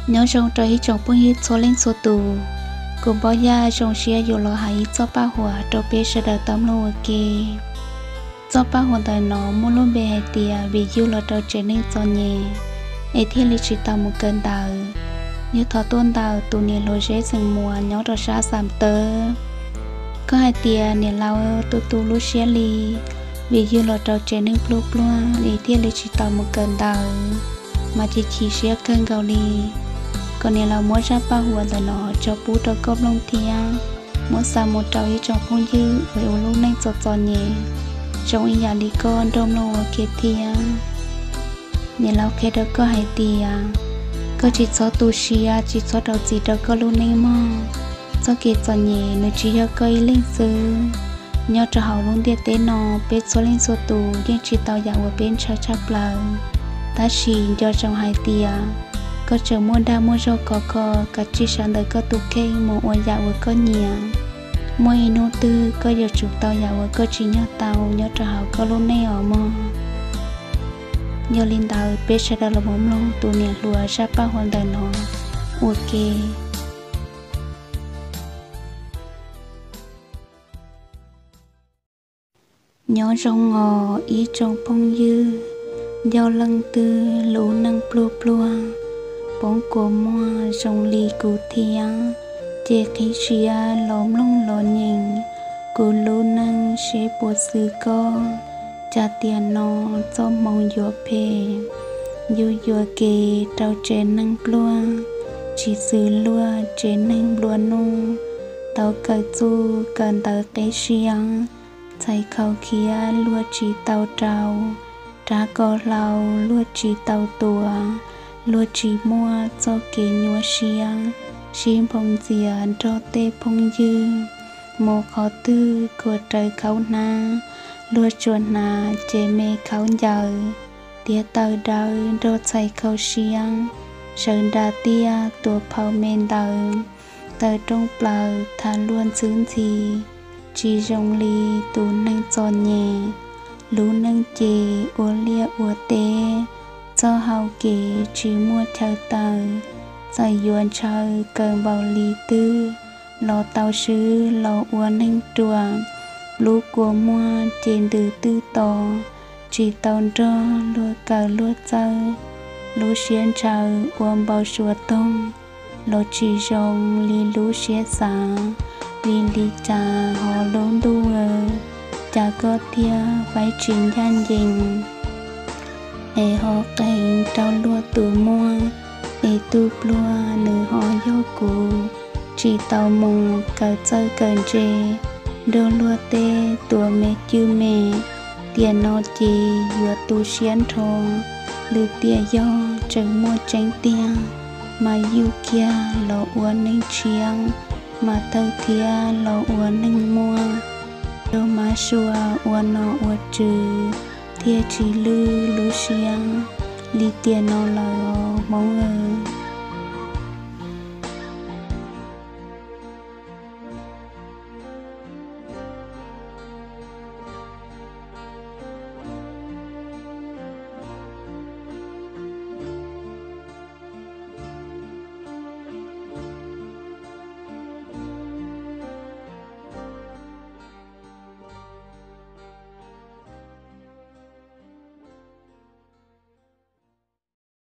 Nyob zoo rau ib tsoom phooj ywg txhua leej txhua tus, kuv Npauj Yaj zoo siab yuav los hais ib txoj paj huam rau peb sawv daws tau mloog ua ke. Txoj paj huam ntawm no muaj lub npe hais tias vim yug los rau tsev neeg txom nyem es thiaj li tsis tau mus kawm ntawv. Yog thov tuaj ntawm tus niam hluas Zeb Xeem Muas nyob rau sab Xam Tawb. Koj hais tias niam laus, tu tu lub siab li, vim yug los rau tsev neeg pluag pluag es thiaj li tsis tau mus kawm ntawv, mas chim chim siab kawg nkaus li. Kom niam laus muab zaj paj huam ntawm no tso pub rau koj mloog thiab muab xa mus rau ib tsoom phooj ywg uas ua lub neej txom txom nyem zoo ib yam li koj nrog mloog ua ke thiab. Niam laus qhia rau koj hais tias koj tsis txhob tu siab, tsis txhob rau txim rau koj lub neej mog. Txoj kev txom nyem nws tsis yog koj ib leeg xwb. Nyob rau hauv lub ntiaj teb no, peb txhua leej txhua tus yeej tsis tau yam uas peb ntshaw tshaj plaws. Tab sis nco ntsoov hais tias koj tseem muaj dag muaj zog khov kho, kav tsij sawv ntawm koj tus kheej mus ua yam uas koj nyiam. Muaj ib hnub twg koj yuav tsum tau yam uas koj tsim nyog tau nyob rau hauv koj lub neej os mog. Yog li ntawd peb sawv daws los mus mloog tus niam hluas zaj paj huam ntawm no ua ke. Nyob zoo os ib tsoom phooj ywg, ncauj leej twg lub neej pluag pluag, poob kua muag zoo li kuv thiab, ces qhib siab los mloog los nyeem kuv lub neej seb puas xwm koj. Cas tiam no txoj hmoov yuav phem, yus yuam kev rau tsev neeg pluag, tsis xws luag tsev neeg nplua nuj, tau kawm txuj kawm ntawv qib siab, txhais khaus khiav luag tsis tau rau, rab ko hlau luag tsis tau tuav, luag tsis muaj txoj kev nyuaj siab, sib nphoo ntxias nrog tej phooj ywg, mus qhov twg khuam raws khaub hnab, luag tsuas hnav ces me khaub ncaws, tiav taws dawb nrog txhais khaus siab, sawv nra tiaj tuav phau me ntawv, taws rooj plaws tham luag ntxhwb ntxhi, tsis zoo li tus neeg txom nyem, lub neej ces ua liaj ua teb, txoj hau kev tsis muaj chaw taws, txawm yuav ntshaw kawg npaum li twg, los tau swb los ua neeg ruam, lub kua muag ces ntws twb to, tsis tau nrog luag kawm luag txawj, lub siab ntshaw ua npau suav toog, los tsis zoo li lub siab xav, vim li cas ho lub ntuj, cas koj thiaj faib tsis ncaj ncees, es ho qees rau luag tus muag, es tus pluag nws ho yog kuv, tsis tau mus kawm txawj kawm ntse, nrog luag tej tuav me cwj me, tiam no ces yuav tu siab nrho, lwm tiam yog tseem muaj tseeb tiag, mas yuj kiag los ua neeg tshiab, mas tawg thiab los ua neeg muaj, nrog mab sua ua nom ua tswv, thiaj tsis lwj lub siab li tiam no lawm os Hmoob aw.